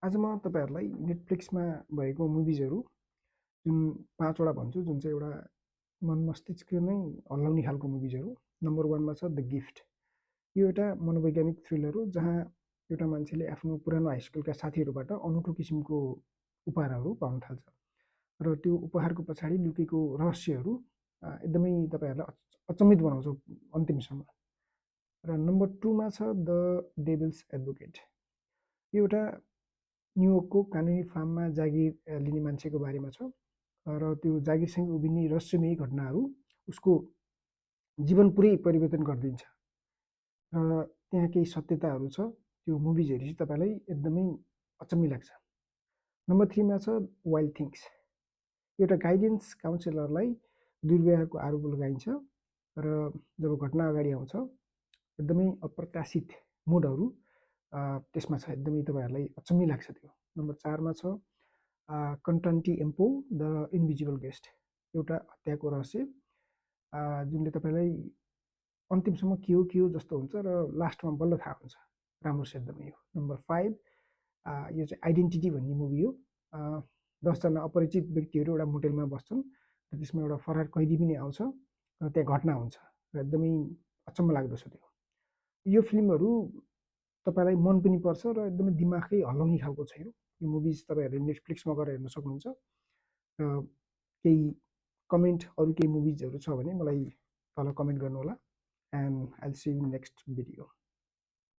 आज म तपाईहरुलाई नेटफ्लिक्समा भएको मुभिजहरु जुन 5 वटा भन्छु जुन चाहिँ एउटा मन मस्तिष्क नै हल्लाउने खालको मुभिजहरु। नम्बर 1 मा छ द गिफ्ट। यो एउटा मनोवैज्ञानिक थ्रिलर हो जहाँ एउटा मान्छेले आफ्नो पुरानो हाई स्कुलका साथीहरुबाट अनौठो किसिमको उपहारहरु पाउन थाल्छ र त्यो उपहारको पछाडि लुकेको रहस्यहरु एकदमै तपाईहरुलाई अचम्मित बनाउँछ अन्तिमसम्म। र नम्बर 2 मा छ द डेभिल्स एडभोकेट। यो एउटा न्युयोर्कको कानुनी फार्ममा जागिर लिने मान्छेको बारेमा छ र त्यो जागिरसँग उभिने रहस्यमयी घटनाहरू उसको जीवन पुरै परिवर्तन गरिदिन्छ र त्यहाँ केही सत्यताहरू छ। त्यो मुभिज हेरेपछि तपाईलाई एकदमै अचम्मै लाग्छ। नम्बर 3 मा छ वाइल्ड थिङ्ग्स। एउटा गाइडेन्स काउन्सिलरलाई दुर्व्यवहारको आरोप लगाइन्छ र जब घटना अगाडि आउँछ एकदमै अप्रत्याशित मुडहरू त्यसमा छ। एकदमै तपाईहरुलाई अचम्मै लाग्छ त्यो। नम्बर 4 मा छ कन्स्टान्टिन एम्पो द इन्भिजिबल गेस्ट। एउटा हत्याको रहस्य जुनले तपाईलाई अन्तिमसम्म के हो जस्तो हुन्छ र लास्टमा बल्ल थाहा हुन्छ। राम्रो छ एकदमै यो। नम्बर 5 यो चाहिँ आइडेन्टिटी भन्ने मुभी हो। 10 जना अपरिचित व्यक्तिहरू एउटा मोटेलमा बस्छन् र त्यसमा एउटा फरार कैदी पनि आउँछ र त्यहाँ घटना हुन्छ र एकदमै अचम्म लाग्दो छ त्यो। यो फिल्महरू तपाईलाई मन पनि पर्छ र एकदमै दिमागै हल्लाउने खालको छ यो। यो मुभिज तपाईहरुले नेटफ्लिक्समा गएर हेर्न सक्नुहुन्छ। र केही कमेन्ट अरु केही मुभिजहरु छ भने मलाई तल कमेन्ट गर्नु होला। And I will see you in next video.